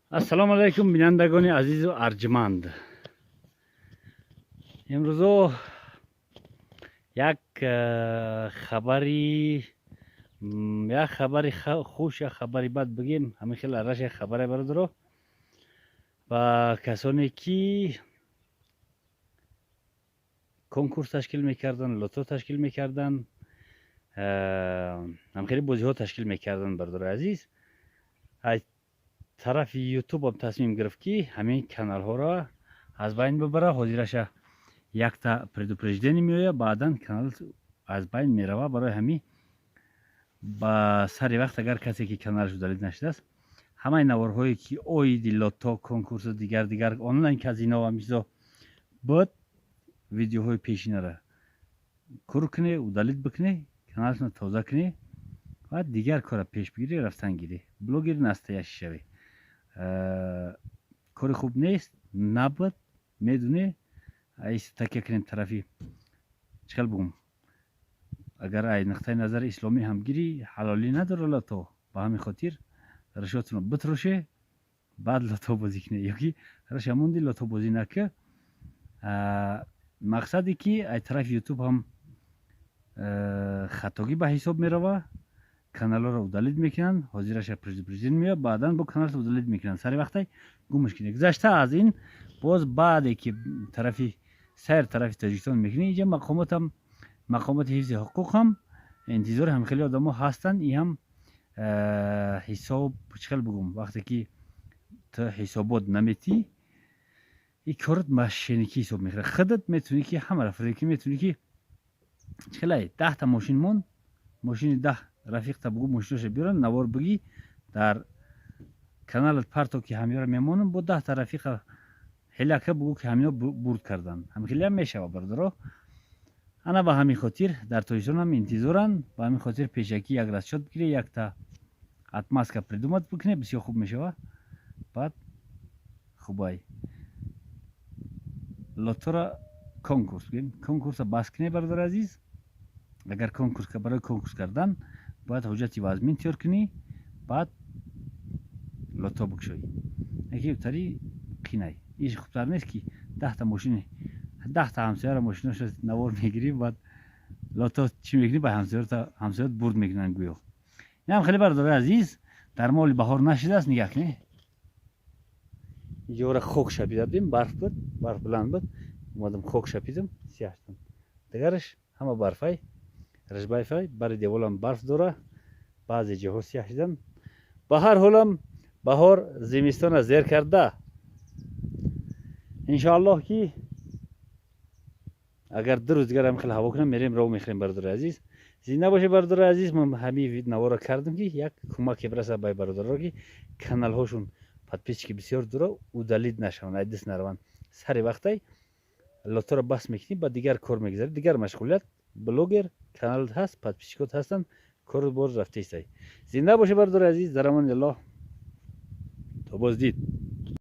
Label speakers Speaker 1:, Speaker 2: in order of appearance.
Speaker 1: Ассалому алайкум, бинандагони азизу арҷманд. Имрӯзо як хабари, як хабари хуш, як хабари бад бигем, ҳамин хел араш як хабаре, бародаро, ба касоне ки конкурс ташкил мекарданд, лото ташкил мекарданд, ҳамхели бозиҳо ташкил мекарданд. Бародарои азиз, аз тарафи Ютубам тасмим гирифт, ки ҳамин каналҳоро аз байн бибара. Ҳозираша якта предупреждение меояд, баъдан канал аз байн мерава. Барои ҳамин ба сари вақт, агар касе ки каналаш удалить нашудааст, ҳамаи наворҳое ки оиди лото, конкурсу дигар дигар, онлайн казино ва чизо буд, видеоҳои пешинара кур куне, удалить бикуне, каналашро тоза куне ва дигар кора пеш бигирӣ, рафтан гирӣ, блогери настоящий шавӣ. Кори хуб нест, набуд, медуне, айс такя кунем тарафи, чӣ хел бугум, агар ай нуқтаи назари исломӣ ҳам гирӣ, ҳалолӣ надора лото. Ба ҳамин хотир ришотонро битроше, баъд лото бозӣ куне, ёки раша монди, лото бозӣ нака. Мақсаде ки ай тарафи Ютуб ҳам хатогӣ ба ҳисоб мерава, каналҳоро удалить мекунанд. Ҳозираша предупреждение меояд, баъдан бо каналро удалить мекунанд. Сари вақтай гумш кунед. Гузашта аз ин, боз баъде ки тарафи сайр тарафи Тоҷикистон мекунӣ, инҷа мақомотам, мақомоти ҳифзи ҳуқуқ ҳам интизори ҳамхели одамо ҳастанд. И ҳам ҳисоб, чӣ хел бугум, вақте ки ту ҳисобот наметӣ, и корот мошенникӣ ҳисоб мехӯрад. Худат метавонӣ ки ҳамаро фиреб кунӣ, метавонӣ ки чӣ хелай 10-та мошин монд, мошини 10 рафиқта бугӯ, мошиноша биёранд, навор бигӣ, дар каналат парто, ки ҳамёра мемонам, бо 10-та рафиқа ҳелака бугӯ, ки ҳамино бурд карданд. Ҳамхелиам мешава, бародаро. Ана ба ҳамин хотир дар Тоҷикистон ҳам интизоранд. Ба ҳамин хотир пешакӣ як расчёт бигирӣ, якта отмазка придумать бикунӣ, бисёр хуб мешава. Баъд хубай лотора, конкурс бигем, конкурса бас кунед, бародари азиз. Агар конкурс, барои конкурс кардан бояд ҳуҷҷати вазмин тиёр кунӣ, баъд лото бикушоӣ. Яки тари қинай иш хубтар нест, ки 10-та мошини, 10-та ҳамсояро мошиноша навор мегирӣ, баъд лото чӣ мекунӣ, ба ҳамсоят бурд мекунанд гӯё. Инам хеле, бародари азиз, дар моли баҳор нашидааст. Нигаҳ кунед, иҷора хок шапида будем, барф буд, барф баланд буд, омадам, хок шапидам, сиёҳ шудам. Дигараш ҳама барфай, рижбайфай, бари деволам барф дора, баъзе ҷоҳо сиёҳ шудан. Ба ҳар ҳолам баҳор зимистона зер карда. Иншоаллоҳ, ки агар 2 рӯз дигар ҳам хеле ҳаво кунам, мерем, роҳ мехӯрем. Бародари азиз, зинда бошед. Бародари азиз, ман ҳамин наворо кардам, ки як кӯмаке бирасад ба бародаро, ки каналҳошон подписчики бисёр дора, удалить нашаванд, ай даст нараванд. Сари вақтай лоторо бас мекунӣ, ба дигар кор мегузарӣ, дигар машғулият, блогер каналат ҳаст, подписчикот ҳастанд, кору бор рафтаистай. Зинда бошед, бародари азиз, дар амони Аллоҳ, то боздид.